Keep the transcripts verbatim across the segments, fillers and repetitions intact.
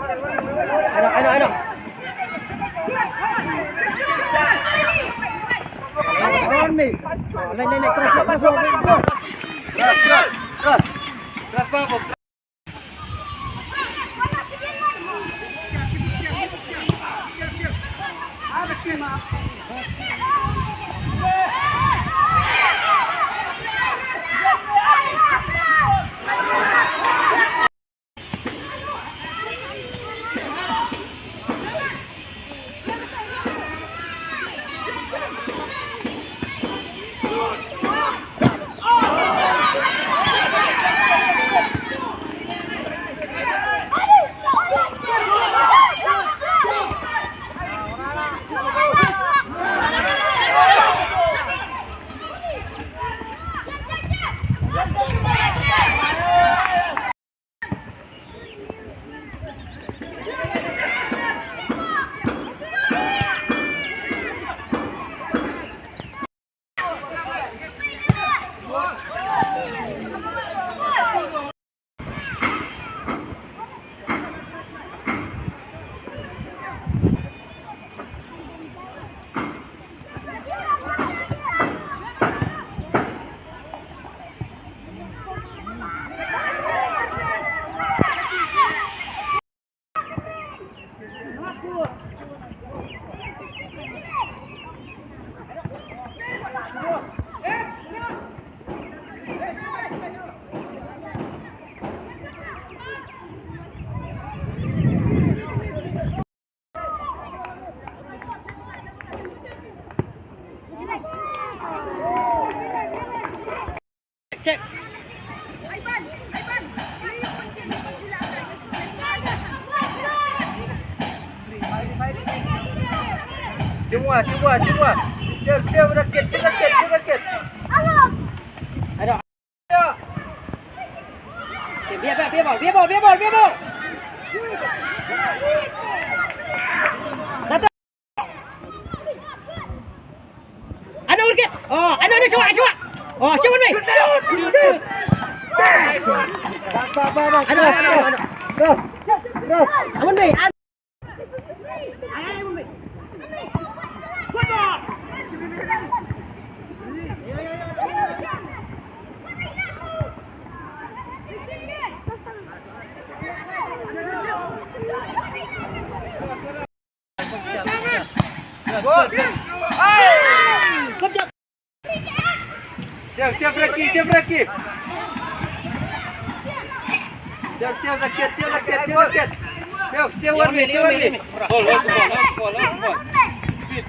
Ano, ano, ano? Ano ni? Oh, lain, lain, lain. Terus, terus, terus, terus. Terus, terus. Terus, terus, Bang. Check. Cuba, cuba, cuba. Check, check, raket, check, raket, check, raket. Aduh. Biar, biar, biar bol, biar bol, biar bol, biar bol. Datang. Ano urkit? Oh, ano, ano, siwa, siwa. Oh, siwa ni. Ano, ano, ano. Ano ni? Good job. Chef, chef, Raki, chef, Raki. Chef, chef, raket, chef, raket, chef, raket. Chef, chef, one minute, chef, one minute. Ball, ball, ball, ball, ball, ball. Speed.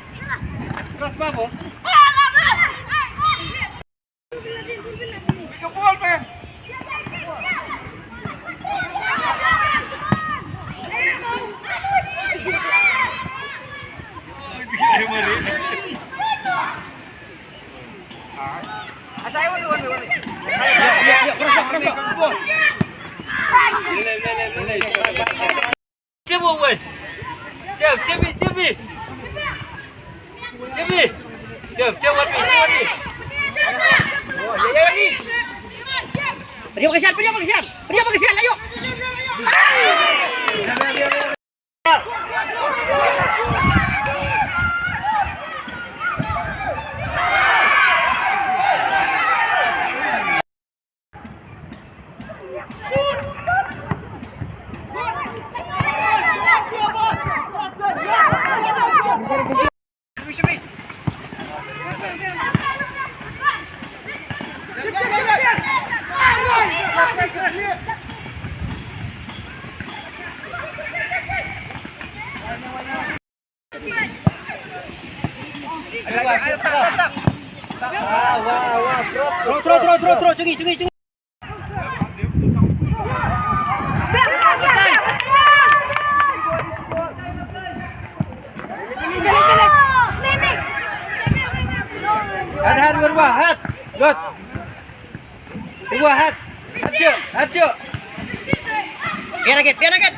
Cross ba, ball. Pick up ball, man. Cebu, woi. Cebu, cebu, cebu. Cebu. Cebu, cebu, cebu. Oh, ya, ya, ya. Pergi pakai sial, pergi pakai sial. Pergi pakai sial, ayo. Throw, throw, throw, throw, throw, cungi, cungi, cungi. Hat, hat, berubah, hat. Good. Dua, hat. Hat, cuk. Hat, cuk. Biar lagi, biar lagi.